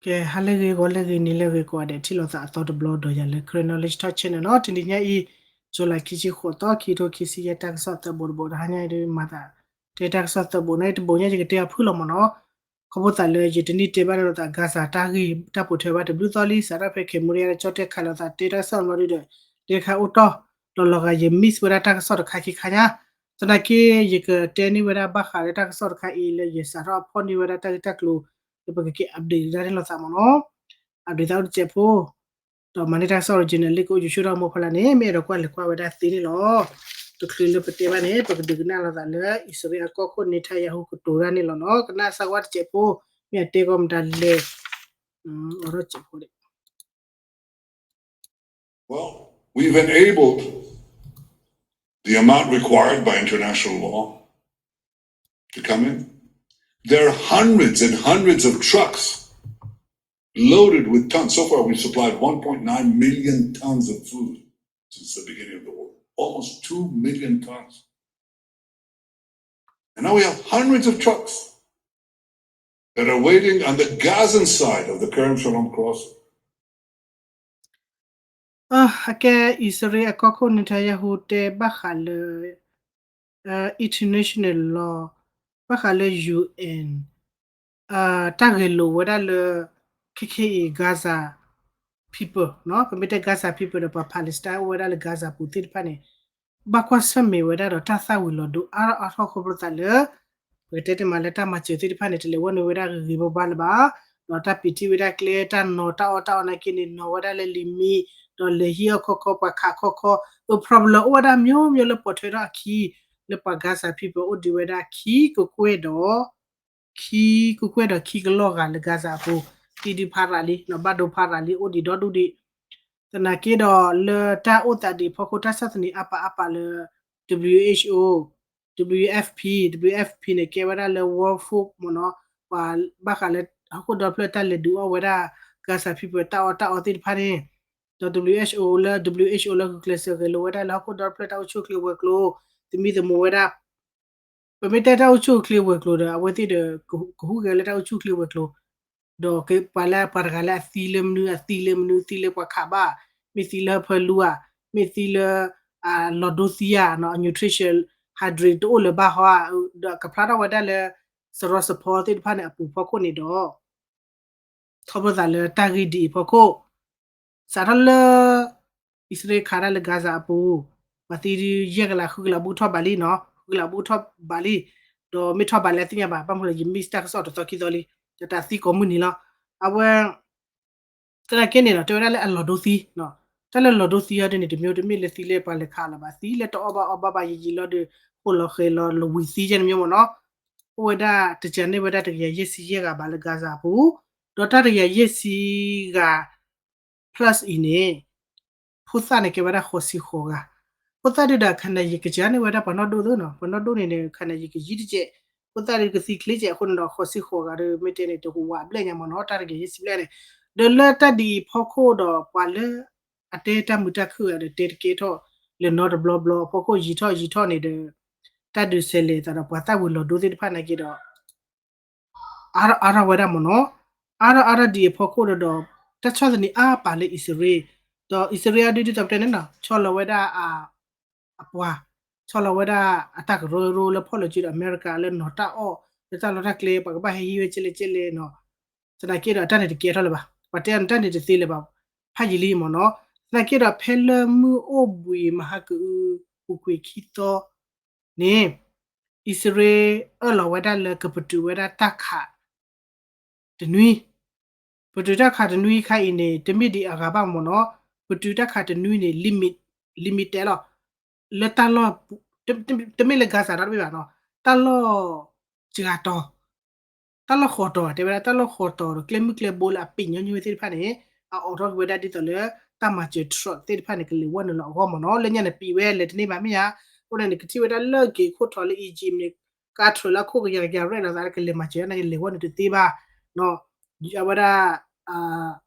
ကဲ ဟါလၢအဂ့ၤ ဂီၤလၢအဂ့ၤ နံၤလၢအဂ့ၤ ကိးဂၤဒဲး ထံၣ်လိာ်သးအသီတဘျီဒီးယၤလၢ Karen Knowledge Talk Channel နီၤ. တနံၤညါအံၤ July ခံဆံဃိးသီ ခံကထိခံဆံယဲၢ် တၢ်ကစီၣ်သၢဘိတဘိ တဟါညါအံၤဒုး မၤသးတဲတၢ်ကစီၣ်သၢဘိန့ၣ် တဘိညါယကတဲအီၤဖုၣ်လီၤမ့ၢ်နီၤ. ခီဖျိသးလၢယတနံၣ်တဲဘၣ်လၢလိာ်သး Gaza တၢ်ဂ့ၢ်တၢ်ပိာ်ထွဲဘၣ်တဘျုးသီလံ စးထီၣ်ဖဲ Cambodia ဒီးကၠီၣ်တဲၣ်ခးလိာ်သးတဲတၢ်ကစီၣ်ဘျီဒုဒီး လၢတခါအိၣ်တီၢ် ဒီးလီၤဂာ်ယ miss ဝဲဒၣ်တၢ်ကစီၣ်တခါခံခါညါ သနာ်က့ ယကတဲန့ၢ်ဝဲဒၣ်ဘၣ်ဃးလၢတၢ်ကစီၣ်တခါအံၤလၢယစးထီၣ်ဖီၣ်န့ၢ်ဝဲဒၣ်တၢ်ဂ့ၢ်တၢ်ကျိၤ လၢပကက့ၤ update ဒၣ်န့ၢ်လိာ်သးမ့ၢ်နီၤ. update သးအိၣ်တစဲးဖိ ဒီးမၤန့ၢ်တၢ်ကစီၣ် original လၢကအိၣ်ယိၤဆၢထီၣ်မိၢ်ဖီလာ်န့ၣ် မ့ၢ်အဲၣ်ဒိးကွၢ်လဲၤကွၢ်ဝဲဒၣ်သ့န့ၣ်လီၤ. တချုးလၢပတဲဘၣ်န့ၣ် ပကဒုးကနၣ်လိာ်သးလၢ အံၣ်စရ့လးအကီၢ်ခိၣ် Netanyahu ကတိၤတၢ်န့ၣ်လီၤနီၤ. ကနၣ်စၢ်ဝဲတစဲးဖိ မ့ၢ်အတဲကီမတၤလဲၣ် အိၣ်ထီၣ်စဲးဖိ Well, we've enabled the amount required by international law to come in. There are hundreds and hundreds of trucks loaded with tons. So far, we've supplied one point nine million tons of food since the beginning of the war. Almost two million tons. And now we have hundreds of trucks that are waiting on the Gazan side of the Kerem Shalom crossing. အကဲ အံၣ်စရ့လးအကီၢ်ခိၣ် Netanyahu တဲဘၣ်ဃးလၢ international law ဘၣ်ဃးလၢ UN တၢ်ဂဲၤလိာ်ဝဲဒၣ်လၢ ခဲခဲအံၤ Gaza people နီၤ ပမ့ၢ်တဲ Gaza people ဒီးပှၤ Palestine အိၣ်ဝဲဒၣ်လၢ Gaza ပူၤသ့ၣ်တဖၣ်န့ၣ် ဘၣ်ကွၢ်ဆၢၣ်မဲာ်ဝဲဒၣ်ဒီးတၢ်သၣ်ဝံၤလီၤဒိ အါထီၣ်အါထီၣ်ခီဖျိသးလၢ ပကတဲတမံၤလၢတၢ်မၤစၢၤသ့ၣ်တဖၣ်န့ၣ် တလဲၤဝဲနုာ်ဝဲဒၣ်ဂ့ၤဂ့ၤဘၣ်ဘၣ်လၢၤဘၣ်, ဒီးတၢ်ပံးထံၣ်ဝဲဒၣ်ကျဲ တၢ်နီၤတၢ်အီၣ်တၢ်အီနာ်က့န့ၣ် နီၤဝဲဒၣ်လၢလံာ်မံ, ဒီးလဲၤဟံၣ်အီၣ်ခီခီ ပှၤခးခီခီ, အ problem အိၣ်ဝဲဒၣ်မျိုးမျိုးလၢပိာ်ထွဲထီၣ်အခံ, လၢပှၤ Gaza people အိၣ်ဒံးဝဲဒၣ်ခံကကွဲၢ်ဒီး ခံကကွဲၢ်ဒီးခံကလီၢ်ဂၤလၢ Gaza အပူၤ, သံဒံးဖးရၤလံ, ဘၣ်ဒိဖးရၤလံ အိၣ်ဒံးဒီဒူၣ်ဒံး, သနာ်က့ဒီးလၢတၢ်အိၣ်သးဒံးအဖီခိၣ် တၢ်ဆီၣ်သနံးအါပာ်အါပာ်လၢ WHO, WFP, WFP န့ၣ် ကဲဝဲဒၣ်လၢ World Food မ့ၢ်နီၤ, ပှၤဘၣ်ဃးလၢဟီၣ်ခိၣ်ဒီဖျၢၣ်တၢ်လဲၤဒုးအီၣ်ဝဲဒၣ် Gaza people တၢ်အီၣ်တၢ်အီသ့ၣ်တဖၣ်န့ၣ်, ဒီး WHO လၢ WHO လၢဂုာ်ကျဲးစၢးဂဲၤလိာ်ဝဲဒၣ်လၢဟီၣ်ခိၣ်ဒီဖျၢၣ်တၢ်အိၣ်ဆူၣ်အိၣ်ချ့ဝဲၤကျိၤ, သမံသမိးဝဲဒၣ် ပမ့ၢ်တဲတၢ်အိၣ်ဆူၣ်အိၣ်ချ့ဝဲၤကျိၤဒီး အဝဲသ့ၣ်ဒီး ကဟူးဂဲၤလၢတၢ်အိၣ်ဆူၣ်အိၣ်ချ့ဝဲၤကျိၤ, ဒီးပှၤလၢပှၤတဂၤလၢအသံလၢမနုၤ အသံလၢမနုၤ သံလၢပှၤခးဘၣ်, မ့ၢ်သံလၢဟၢဖၢလူဧါ, မ့ၢ်သံလၢ အလီၤဒိသံဧါ, အ nutrition hydrate တအိၣ်လၢၤဘၣ်ဟီဧါ, ဒီးကဖျါထီၣ်ဝဲဒၣ်လၢ စရီစဖီသ့ၣ်တဖၣ်န့ၣ် အပူၤဖီခိၣ်န့ၣ်ဒီး ထီဘိသးလၢတၢ်ဂ့ၢ်ဒ်အံၤအဖီခိၣ်, စးထီၣ်လၢ အံၣ်စရ့လးခးဒၣ်လၢ Gaza အပူၤ, ပှၤသံဒုးယဲၢ်ကလး ဃုကလး ဘူးထီၣ်ဘးလံနီၤ, ဃုကလး ဘူးထီၣ်ဘးလံ, ဒီးမ့ၢ်ထီၣ်ဘးလၢအသ့ၣ်ညါဘၣ်, ဘၣ်မနုၤလဲၣ် ယ miss တၢ်ကစီၣ်တသီခံသီလံ, ဒီးတၢ်သံကိးမုၢ်နံၤလီၤ, အဝဲ သနာ်က့န့ၣ်ဒီး တဲဝဲဒၣ်လၢအလီၤဒိသံ, တၢ်လၢလီၤဒိသံအီၤဒ်န့ၣ် တမျိုးတမ့ၢ်လၢသံလၢပှၤလဲၤခးလၢၤဘၣ်, သံလၢတအီၣ်ဘၣ်အီဘၣ်ဘၣ်ယံာ်ယံာ်လီၤဒီး ဃိၣ်လီၤဃဲၤလီၤလၢဝံၤသံယဲၢ်န့ၣ်မ့ၢ်နီၤ, အိၣ်ဝဲဒၣ်တကးန့ၢ်ဝဲဒၣ်တကယၤယဲၢ်ဆံယဲၢ်ဂၤဘၣ်လၢ Gaza အပူၤ, ဒီးတၢ်တကယၤယဲၢ်ဆံဂၤ plus အံၤန့ၣ် ဖိသၣ်န့ၣ်ကဲဝဲဒၣ်ဃိးဆံဃိးဂၤ, ဖိသၣ်ဒုးဒီး ခါန့ၣ် ယကစၢ်န့ၢ်ဝဲဒၣ်ပှၤနီၢ်ဒိၣ်သ့နီၤ, ပှၤနီၢ်ဒိၣ်န့ၣ်ဒီး ခါန့ၣ် ယကယံာ်တကဲး, ဖိသၣ်ဒုးကသံချ့ကဲးအဃိန့ၣ်ဒီး ဃိးဆံဃိးဂၤဒီး မ့ၢ်တဲန့ၣ် တဟူးဝးဘျဲၣ်ညါမ့ၢ်နီၤ, တၢ်တကယၤယဲၢ်ဆံဘျဲၣ်န့ၣ်, ဒီးလၢတၢ်ဒ်အံၤဖီခိၣ်ဒီး ပှၤလၢအတဲတၢ်မုာ်တၢ်ခုၣ်ဂၤဒီး တဲတကဲထီၣ် လဲၤနီတဘျီဘျီ ဖီခိၣ်ယံာ်ထီၣ်ယံာ်ထီၣ်န့ၣ်ဒီး တၢ်ဒုးဆဲးလဲၤသးဒီးပှၤသၣ်ဝံၤလီၤဒိသ့ၣ်တဖၣ်နာ်က့ဒီး အါထီၣ်အါထီၣ်ဝဲဒၣ်မ့ၢ်နီၤ, အါထီၣ်အါထီၣ်ဒ်အံၤအဖီခိၣ်ဒီး တၢ်ဆီၣ်သနံးအါပာ်လၢအံၣ်စရ့လး, ဒီးအံၣ်စရ့လးအံၤဒ်သိးပတဲန့ၣ်နီၤ ဆီလီၤဝဲဒၣ် အပှၤ, ဆီလီၤဝဲဒၣ်အတၢ်ကရၢကရိလၢဖီၣ်လီၤစုဒီးအမဲရကၤလၢနီၤတၢ်အီၣ် လၢတၢ်လီၢ်တၢ်ကျဲ ပှၤကဘၣ်ဟဲဟံးဝဲကဲလဲၣ်ကဲလဲၣ်နီၤ, သနာ်က့ဒီးတၢ်န့ၣ်တကဲထီၣ်လၢၤဘၣ်, ပှၤတဲအီၤန့ၣ်တၢ်န့ၣ်တသ့လၢၤဘၣ်, ဖးယံာ်လံမ့ၢ်နီၤ, သနာ်က့ဒီးဖဲလၢမုၢ်အိၣ်ဘှံးမဟါကအု ပူၤကွံာ်ခံသီ န့ၣ် အံၣ်စရ့လးအၢၣ်လီၤဝဲဒၣ်လၢကပတုာ်ဝဲဒၣ်တၢ်ခးတနွံ, ပတုာ်တၢ်ခးတနွံခါအံၤန့ၣ် တမ့ၢ်ဒံးအဂၤဘၣ်မ့ၢ်နီၤ, ပတုာ်တၢ်ခးတနွံန့ၣ် limit, limited လီၤ, လၢတၢ်လီၢ်, တမ့ၢ်လၢ Gaza ဒီတဘ့ၣ်ဘၣ်နီၤ, တၢ်လီၢ်စှၤတီၤ တၢ်လီၢ်ဃီၤတီၤ တဲဝဲဒၣ် တၢ်လီၢ်ဃီၤတီၤဒီးကျဲမုၢ်ကျဲဘိလၢအပ့ၤညီညီဝဲသ့ၣ်တဖၣ်န့ၣ် အအိးထီၣ်က့ၤဝဲဒၣ်ဒ်သိးလၢ တၢ်မၤစၢၤ truck သ့ၣ်တဖၣ်န့ၣ် ကလဲၤဝဲနုာ်လီၤအဂီၢ်မ့ၢ်နီၤ, လၢညါန့ၣ်ပံးဝဲလဲၤတန့ၢ်ဘၣ်မ့ၢ်ဧါ, အဃိန့ၣ် နကထံၣ်ဝဲဒၣ်လၢက့ၤခိၣ်ထီၣ်လၢ Egypt န့ၣ် ကါ truck လၢအခိၣ်ကယၤကယၤရဲၣ်လီၤသးလၢကလဲၤမၤစၢၤန့ၣ် ကလဲၤဝဲနုာ်တသ့ဘၣ်, အဝဲဒၣ် ဘၣ်လဲၤလၢလံ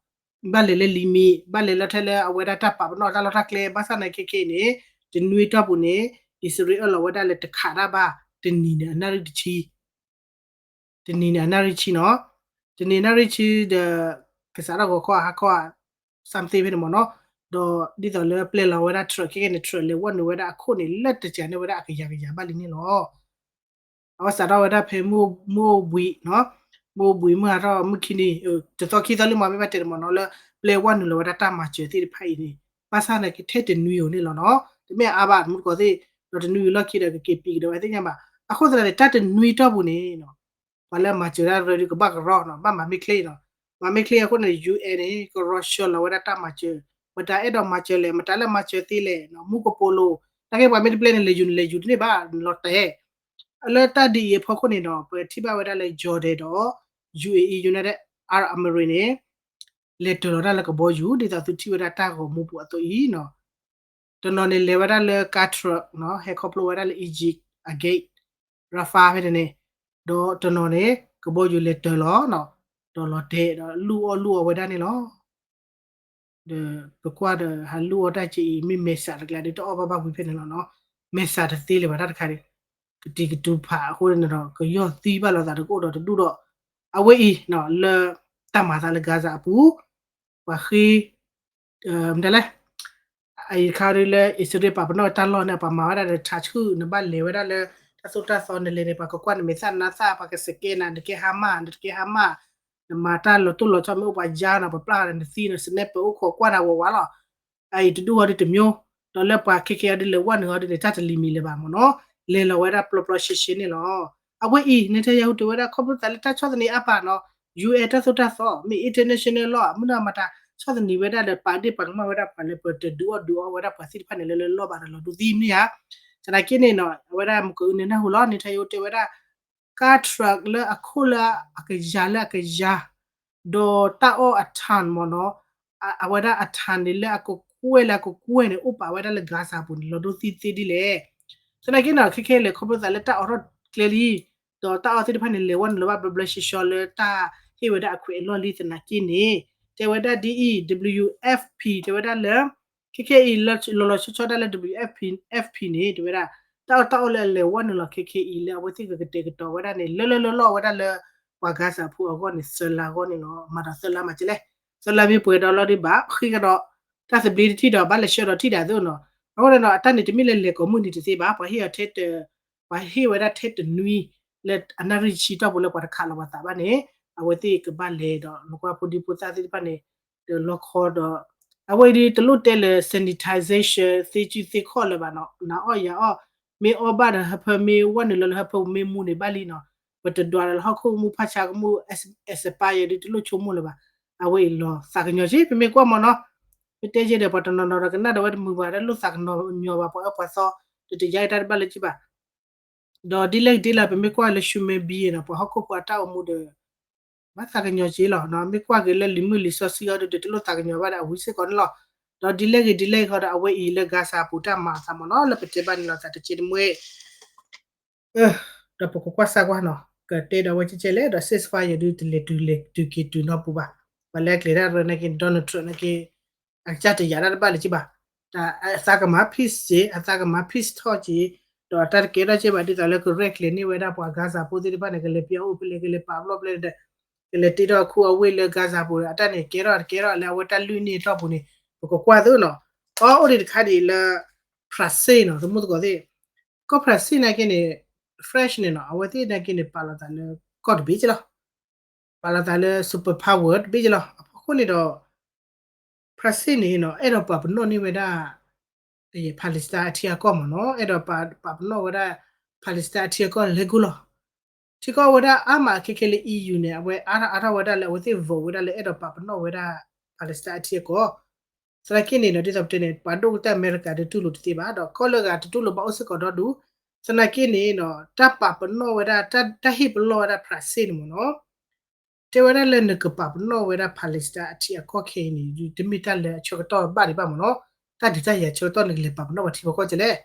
မံၤ ဘၣ်လဲၤလၢထဲလၢအဝဲဒၣ်တၢ်ပာ်ပနီၣ်တၢ်လီၢ်တၢ်ကျဲ ဘၣ်ဆၣ်သနာ်က့ခဲအံၤန့ၣ် တနွံအတီၢ်ပူၤန့ၣ် အံၣ်စရ့လးအၢၣ်လီၤဝဲဒၣ်လၢတခးတၢ်ဘၣ် တနံၤန့ၣ်အနၣ်ရံၣ်တဆံ, တနံၤန့ၣ်အနၣ်ရံၣ်တဆံနီၤ, တနံၤအနၣ်ရံၣ်တဆံဒီး ကစးထီၣ်ဂီၤခီဟါခီ something ဖဲန့ၣ်မ့ၢ်နီၤ, ဒီးဒ်သိးလၢပျဲလီၤဝဲဒၣ် truck ခဲကဲန့ၣ် truck လဲၤဝဲနုာ်ဝဲဒၣ်အခိၣ်န့ၣ် လၢတစှၤန့ၢ်ဝဲဒၣ်အကယၤကယၤဘၣ်လံန့ၣ်လီၤ. အဝဲစးထီၣ်ဝဲဒၣ်ဖဲ မိၢ်ဘှံးနီၤ, မိၢ်ဘှံးမုၢ်ဟါထီၣ်မုၢ်ခံနံၤ တသီခံသီလံမ့ၢ် မ့ၢ်ဘၣ်တဲတမ့ၢ်နီၤ လၢပျဲဝဲနုာ်လီၤဝဲဒၣ်တၢ်မၤစၢၤသ့ၣ်တဖၣ်အံၤန့ၣ် ဘၣ်ဆၣ်န့ၣ်ကထဲတနွံဧိၤန့ၣ်လီၤနီၤ, တမ့ၢ်အါဘၣ် တမူတကိးသ့ၣ်, ဒီးတနွံဧိၤလီၢ်ခံဒီးကက့ၤပံၤကဒီးဝဲသ့ၣ်ညါဘၣ်. အဃိသတးန့ၣ် တၢ်တနွံတီၢ်ပူၤန့ၣ်နီၤ ပှၤလၢမၤစၢၤတၢ်ရၢဒုးကဘၣ်ကရီနီၤ ဘၣ်မၤမ့ၢ်ချ့နီၤ, မၤမ့ၢ်ချ့အဃိန့ၣ် UN န့ၣ် ကရီဆှၢလီၤဝဲဒၣ်တၢ်မၤစၢၤ, မတၤအဲၣ်ဒိးမၤစၢၤလဲၣ် မတၤလၢမၤစၢၤသ့လဲၣ်နီၤ မူကပိာ်လိၤ, နာ်က့ပှၤမ့ၢ်တပျဲန့ၣ် လဲၤယူၤန့ၣ်လဲၤယူၤတန့ၢ်ဘၣ် လီၤတဲာ် လၢတၢ်ဒ်အံၤအဖီခိၣ်န့ၣ်ဒီး ပထံၣ်ဘၣ်ဝဲဒၣ်လၢ Jordan ဒီး UAE United Arab Emirates န့ၣ် လဲၤတၢၤလီၤတၢ်လၢကဘီယူၤ ဒ်သိးသုထံၣ်ဝဲဒၣ်တၢ်ဂီၤမူပူၤအသိးအံၤနီၤ, တနီၤန့ၣ်လဲၤဝဲဒၣ်လၢ Qatar နီၤ ဟဲခီဖျိဝဲဒၣ်လၢ Egypt အ gate Rafah ဖဲန့ၣ်န့ၣ်, ဒီးတနီၤန့ၣ် ကဘီယူၤလဲၤတၢၤလီၤနီၤ, ဒီးလီၤတဲာ်ဒီးလူၢ်အီၣ်လူၢ်အီဝဲဒၣ်န့ၣ်လီၤ. ဒီးပကွၢ်ဒီးဟးလူၢ်အီၣ်တၢ်က့အံၤ မ့ၢ်မဲာ်ဆှးတကျါဒီး တအီၣ်ဘၣ်ဘၣ်ဝံၤဖဲန့ၣ်လီၤနီၤ, မဲာ်ဆှးတသ့လၢၤဘၣ်တၢ်တခါန့ၣ်, ကတံၤကတူၤဖးအဃိန့ၣ်ဒီး ကယီၢ်သံဘၣ်လိာ်သးတကအိၣ်ဒီးတဒူၣ်ဒီး အဝဲအံၤနီၤ လၢတၢ်မၤသးလၢ Gaza အပူၤ ပှၤဃ့ မတၤလဲၣ် အအံၤတခါဒ်လၢအံၣ်စရ့လးပာ်ပနီၣ်တၢ်လီၢ်န့ၣ် ပှၤမၤဝဲဒၣ်ဒီး ထးဆူၣ် နဘၣ်လဲၤဝဲဒၣ်လၢ တၢ်သိၣ်တၢ်သီနလဲၤန့ၣ် ပှၤကကွၢ်နမဲာ်သၣ်နါသၣ် ပှၤကစကဲနၤ နကဲဟါမၢ် နတကဲဟါမၢ် နမၤတၢ်လီၤတိၢ်လီၤဆီမ့ၢ်အိၣ်ပှၤယါနီၤ ပပျၢ်ဒီးနသံနီၤ sniper အိၣ်ခိးကွၢ်နၤဝးဝးလီၤ. အအံၤတဒူၣ်ဟီဒ်တမျိုး, ဒီးလၢပှၤခဲခဲအံၤဒ်လဲၤဝဲနုာ်ဟီဒ်န့ၣ် တၢ်တလံၤမံၤလၢၤဘၣ်မ့ၢ်နီၤ, လဲၤလီၤဝဲဒၣ်ပျီပျီရှဲရှဲန့ၣ်လီၤ. အဝဲအံၤ Netanyahu တဲဝဲဒၣ်ခီဖျိသးလၢတၢ်ဆီၣ်သနံးအါပာ်နီၤ UN တၢ်သိၣ်တၢ်သီ မ့ၢ် international law မုၢ်နီၢ်မၤတၢ်ဆီၣ်သနံးဝဲဒၣ်ဒီး ပာ်ဒ့ၣ်ပာ်ကမၣ်ဝဲဒၣ်ပှၤလၢပတဒုးအီၣ်ဒုးအီဝဲဒၣ်ပှၤသ့ၣ်တဖၣ်န့ၣ်လၢလၢလီၢ်ဘၣ်ဒီးလီၤဒိသံမ့ၢ်ဧါ. သနာ်က့န့ၣ်နီၤ အဝဲဒၣ်မုၢ်ကနၢဟူလီၤ Netanyahu တဲဝဲဒၣ် car truck လၢအခိၣ်လၢအကယၤလၢအကယၤ ဒီးတၢ်အီၣ်အ ton မ့ၢ်နီၤ အဝဲဒၣ်အ ton န့ၣ်လၢအကကွဲၢ်လၢအကကွဲၢ်န့ၣ် အိၣ်ပာ်ဝဲဒၣ်လၢ Gaza ပူၤန့ၣ် လီၤဒိသံသ့ဒ်လဲၣ်. သနာ်က့နီၤ ခဲခဲလၢာ်ခီဖျိသးလၢတၢ်အိးထီၣ်ကျဲလံ ဒီးတၢ်အီၣ်သ့ၣ်တဖၣ်န့ၣ် လဲၤဝဲနုာ်လီၤဘၣ်ဘျီဘျီဆှီဆှီလၢတၢ်ဟ့ၣ်ဝဲဒၣ်အခွဲးအလီၢ်လံသနာ်က့န့ၣ် တဲဝဲဒၣ်ဒ်အံၤ WFP တဲဝဲဒၣ်လၢ ခဲခဲအံၤ လီၤလီၤဆီဆီဒၣ်လၢ WFP န့ၣ် တဲဝဲဒၣ် တၢ်အီၣ်တၢ်အီလၢအလဲၤဝဲနုာ်လီၤခဲခဲအံၤလၢအဝဲသ့ၣ်ကကတဲာ်ကတီၤဝဲဒၣ်န့ၣ် လၢလၢလီၢ်လီၢ်ဝဲဒၣ်လၢ ပှၤ Gaza ဖိအဂီၢ်န့ၣ် သၢလါအဂီၢ်န့ၣ်လီၤ. မၤဒီးသၢလါမးကလဲၣ်, သၢလါမ့ၢ်ပှဲၤဒီးလီၤဒံးဘၣ် ဃ့ကဒီး တၢ်သဘျ့တထံၣ်ဒီး ဘၣ်လဲၤဆှၢဒီးထံၣ်ဒၣ်သိးနီၤ. အဃိန့ၣ်ဒီး အတၢ်န့ၣ်တမ့ၢ်လၢလဲၤကိးမုၢ်နံၤတသ့ဘၣ်, ပှၤဟ့ၣ်အီၤထဲတ ပှၤဟ့ၣ်ဝဲဒၣ်ထဲတနွံ လၢအနၣ်ရံၣ်ဆံတီၢ်ပူၤလၢပှၤတခးလီၤပှၤသးဘၣ်န့ၣ် အဝဲသ့ၣ်ကဘၣ်လဲၤဒီး နကွၢ်ဖိဒံဖိသၣ်သ့ၣ်တဖၣ်န့ၣ် ဒီးလီခီဒီး အဝဲအံၤဒ်တလိၣ်တဲလၢ sanitization သ့ကုသ့ခီၣ်လၢၤဘၣ်နီၤ, နၤအီၣ်ယၤအီၣ် မ့ၢ်အီၣ်ဘၣ်ဒီးဟၢဖၢမ့ၢ်ဝဲနုာ်လီၤလၢဟၢဖၢမ့ၢ်မူန့ၣ်ဘၣ်လံနီၤ, ပတဒွးဒီးလၢဟီၣ်ခိၣ်မူဖးဆါကမူၣ် expire ဒ်တလိၣ်ဆိကမိၣ်လၢၤဘၣ်. အဝဲအံၤလီၤသးကညီၤက့ ပမ့ၢ်ကွၢ်မ့ၢ်နီၤ, မ့ၢ်တဲယဲဒီးပှၤတနီၤနီၤဒီးကနၣ်ဒီးဝဲတမုာ်ဘၣ် တလိၣ်သးကညီၤဘၣ်ပှၤအၢပှၤသီ တတယါအံၤတၢ်တဘၣ်လၢက့ဘၣ် ဒီးဒ်လဲၣ်ဂ့ၤဒ်လဲၣ် ပမ့ၢ်ကွၢ်လၢ human being နီၤ ပှၤဟီၣ်ခိၣ်ဖိအတၢ်အိၣ်မူဒီး ဘၣ်သးကညီၤက့လီၤ. မ့ၢ်ကွၢ်က့ၤလၢလံၤမုၢ်လံၤစီဆှံအီၤဒီး တလိၣ်သးကညီၤဘၣ်ဒီးအဝံစ့ၢ်ကီးန့ၣ်လီၤ. ဒီးဒ်လဲၣ်ဂ့ၤဒ်လဲၣ်ဂ့ၤဒီး အဝဲအံၤလၢ Gaza အပူၤတၢ်မၤအသးမ့ၢ်နီၤ လၢပတဲဘၣ်န့ၣ်လီၤသးတက့တမှဲ ဒီးပကကွၢ်စၢ်ကွၢ်နီၤ ကတဲဒီးဝဲကဲကဲလဲၣ် ဒီး ceasefire ဒုးတလဲၤတုၤလဲၤတုၤက့ၤတုၤနီတပူၤဘၣ်. ပှၤလၢအကျဲၤတၢ်ရၢနာ်က့ Donald Trump နာ်က့ အကစၢ်တယာ်တၢ်တဘၣ်လၢၤက့ဘၣ်. အသးကမၤ peace က့ အသးကမၤ peace talk က့ ဒီးတၢ်တကဲထီၣ်က့ဘၣ် ဒ်သိးလၢကရဲၣ်ကျဲၤန့ၢ်ဝဲဒၣ်ပှၤ Gaza ဖိသ့ၣ်တဖၣ်န့ၣ် ကလဲၤပျီအိၣ်ဖဲလဲၣ် ကလဲၤပာ်ဘျီၣ်ဖဲလဲၣ်ဒီး ကလဲၤတ့ထီၣ်အခူအဝ့ၢ်လၢ Gaza ပူၤဒီး အတၢ်န့ၣ်ကဲထီၣ်တကဲထီၣ်လၢအဝဲတၢ်လုၢ်န့ၢ်အတီၢ်ပူၤန့ၣ် ပကကွၢ်သ့နီၤ. အီအိၣ်ဒံးတခါဒံးလၢ France နီၤ သမူသကိးသ့ၣ် ကီၢ် France နာ်က့န့ၣ် French န့ၣ်နီၤ အဝဲသ့ၣ်နာ်က့န့ၣ် ပာ်လီၤသးလၢကီၢ်တဘ့ၣ်က့လီၤ. ပာ်လီၤသးလၢ super power တဘ့ၣ်က့လီၤ. အဖီခိၣ်န့ၣ်ဒီး France န့ၣ်နီၤ အဲၣ်ဒိးပာ်ပနီၣ်န့ၢ်ဝဲဒၣ် Palestine အထံအကီၢ်မ့ၢ်နီၤ အဲၣ်ဒိးပာ်ပနီၣ်ဝဲဒၣ် Palestine အထံအကီၢ်လဲၤကိၢ်လီၤ. ထံကီၢ်ဝဲဒၣ်အါမးခဲခဲလၢ EU န့ၣ် အဝဲအါထီၣ်အါထီၣ်ဝဲဒၣ်လၢအဝဲသ့ၣ် vote ဝဲဒၣ်လၢအဲၣ်ဒိးပာ်ပနီၣ်ဝဲဒၣ် Palestine အထံအကီၢ် သနာ်က့န့ၣ်ဒီး ဒ်သိးပတဲန့ၣ် ပှၤဒိၣ်ကတၢၢ်အမဲရကၤတတူၢ်လိာ်တသ့ဘၣ် ဒီးကီၢ်လၢအဂၤတတူၢ်လိာ်ဘၣ်အိၣ်စ့ၢ်ကီးဒီဒူၣ် သနာ်က့န့ၣ် တၢ်ပာ်ပနီၣ်ဝဲဒၣ် တၢ်ဟ့ၣ်ပလီၢ်ဝဲဒၣ် France န့ၣ်မ့ၢ်နီၤ တဲဝဲဒၣ်လၢနကပာ်ပနီၣ်ဝဲဒၣ် Palestine အထံအကီၢ်ခဲအံၤန့ၣ် တမ့ၢ်တၢ်လၢအဆၢကတီၢ်ဘၣ်ဒံးဘၣ်မ့ၢ်နီၤ တၢ်ဒုးတၢ်ယၤဆၢကတီၢ်န့ၣ် ကလဲၤပာ်ပနီၣ်ပှၤထံပှၤကီၢ်ကလဲၣ်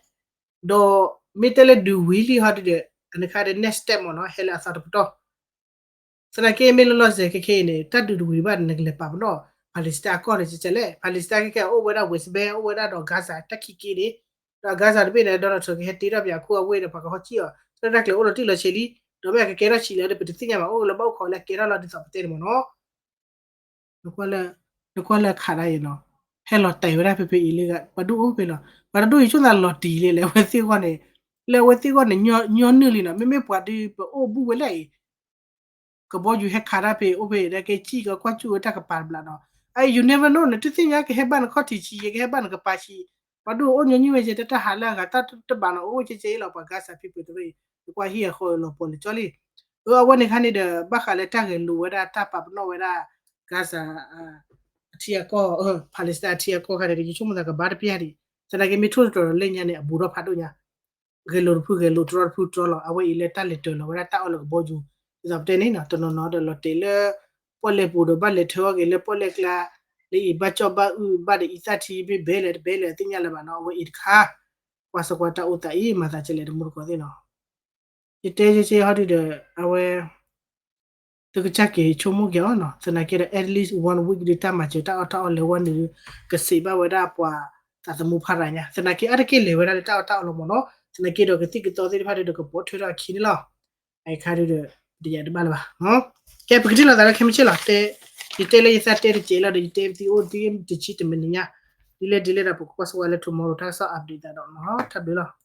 ဒီးမ့ၢ်တဲလၢဒုးဝံၤလံဟီဒုဒီး အန့ၣ်ခါဒီး next step မ့ၢ်နီၤ ဟဲလၢအသီတပတီၢ် သနာ်က့မ့ၢ်လၢလီၢ်စဲၤခဲခဲအံၤန့ၣ် တၢ်ဒုးတဝံၤဘၣ်န့ၣ် နကလဲၤပာ်ပနီၣ် Palestine အကီၢ်န့ၣ်ကလဲၣ် Palestine ခဲခဲအအိၣ်ဝဲဒၣ် West Bank အိၣ်ဝဲဒၣ်ဒီး Gaza တၢ်ခံက့န့ၣ် ဒီး Gaza တဘ့ၣ်န့ၣ် Donald Trump ကဟဲတ့ထီၣ်ပှၤခူအဝ့ၢ်ဒီးပှၤကဟီထံၣ်အီၤ တၢ်တၢ်ကျဲၤအိၣ်လီၤတံၢ်လီၤဆဲးလံ ဒီးမ့ၢ်အကကဲထီၣ်ဆံးလၢၤဒီး ပတသ့ၣ်ညါဘၣ် အိၣ်လၢဘၣ်အိၣ်ခိးလၢကဲထီၣ်လီၤဒ်သိးပတဲန့ၣ်မ့ၢ်နီၤ နကွၢ်လၢအခးဒၣ်အံၤနီၤ, ဟဲလီၤတဲာ်ဝဲဒၣ်ဖဲဖဲအံၤလၢ ပှၤဒိၣ်အိၣ်ဖဲလီၤ, ပှၤတဒိၣ်အံၤဆိသးလီၤတံၢ်လံ လၢအဝဲသ့ၣ်ဂီၢ်န့ၣ်, လၢအဝဲသ့ၣ်ဂီၢ်န့ၣ် ညီနုၢ်လံနီၤ, မ့မ့ၢ်ပှၤဒုးပအိၣ်ဘူးဝဲလၢအံၤ ကဘီယူၤဟဲခးတၢ်ဖဲအိၣ်ဖဲ ဒၣ်ကဲစံၣ်ကကွၢ်စူၣ်ဝဲတၢ်ကပၤတဘျီနီၤ, အ you never know နတသ့ၣ်ညါ ကဟဲဘၣ်နခီၣ်ထံးဆံးယဲ ကဟဲဘၣ်နကပၤဆံး, ပှၤဒိၣ်အိၣ်ညီနုၢ်ဝဲယဲ တၢ်တဟးလၢအဂၤတၢ်တဘၣ်နီၤ, အိၣ်ကဲကဲအံၤလီၤ ပှၤ Gaza people တရၢအံၤ, နကွၢ်ဟံၣ်အဃီလီၤပှီၢ်လၢကၠီလံ, အဝဲန့ၣ်ခါန့ၣ်ဒီး ဘၣ်ဃးလၢတၢ်ဂဲၤလိာ်ဝဲဒၣ် တၢ်ပာ်ပနီၣ်ဝဲဒၣ် Gaza အထံအကီၢ် Palestine အထံအကီၢ်ခါန့ၣ်ဒီး ယဆိကမိၣ်သးကဘၣ်တပျၢ်ဒံး, သနာ်က့မ့ၢ်ထိၣ်သတြီၤဒီးလၢညါန့ၣ် အဘူးထီၣ်ဖးဒိၣ်ညါ ဂဲၤလိာ်တဖုဂဲၤလိာ်တြီတဖုတြီလီၤ, အဝဲအံၤလၢတၢ်လဲၤတၢၤလီၤဝဲဒၣ်တၢ်အီၣ်လၢကဘီယူၤ, ဒ်သိးပတဲန့ၣ်နီၤ, တနီၤနီၤဒီးလီၤတဲာ်လၢ ပီၣ်လဲၣ်ပူၤဒီးဘၣ်လဲၤထၢအီၣ်က့ၤလၢပီၣ်လဲၣ်ကျါ, လၢအံၤဘၣ်ကၠီၣ်ဘၣ်အုၣ်ဘၣ်ဒီးအံသၣ်ထံမ့ၢ်ဘဲလဲၣ်တဘဲလဲၣ် အသ့ၣ်ညါလၢၤဘၣ်နီၤ, အဝဲအံၤတခါ ကွၢ်စကွၢ်တၢ်အိၣ်သးအံၤ မၤသးကလဲာ်တမူတကိးသ့ၣ်နီၤ, ယတဲယဲယဲဟီဒုဒီး အဝဲ သုကစၢ်က့ၤဆိကမိၣ်က့ၤအီၤနီၤ, သနာ်က့ဒီး at least one week ဒီးတၢ်မၤစၢၤတၢ်အီၣ်တၢ်အီလဲၤဝဲန့ၣ် ကစံးဘၣ်ဝဲဒၣ်ပှၤသးသမူဖးရၤညါ, သနာ်က့အါတက့ၢ်လဲၤဝဲဒၣ်လၢတၢ်အီၣ်တၢ်အီလီၤမၢ်နီၤ, သနာ်က့ဒီးကသံၣ်ကသီသ့ၣ်တဖၣ်ဒီးကပိာ်ထွဲထီၣ်အခံန့ၣ်လီၤ, အခါဒုဒီး တယၤတဘၣ်လၢၤဘၣ်, ကဲပကထံၣ်လိာ်သးလၢခဲမုၢ်ဆ့ၣ်လီၤ, ယတဲလၢယသးတဲတကဲးလီၤဒီး ယတဲပသံအိၣ်ဒ်တဆံတမံးနံးညါ, ဒ်လဲၣ်ဒ်လဲၣ်ဒီး ပကကွၢ်စကွၢ်လၢ tomorrow တၢ်ကစီၣ် update သးဒီးနီၤ, တၢ်ဘျုးလီၤ.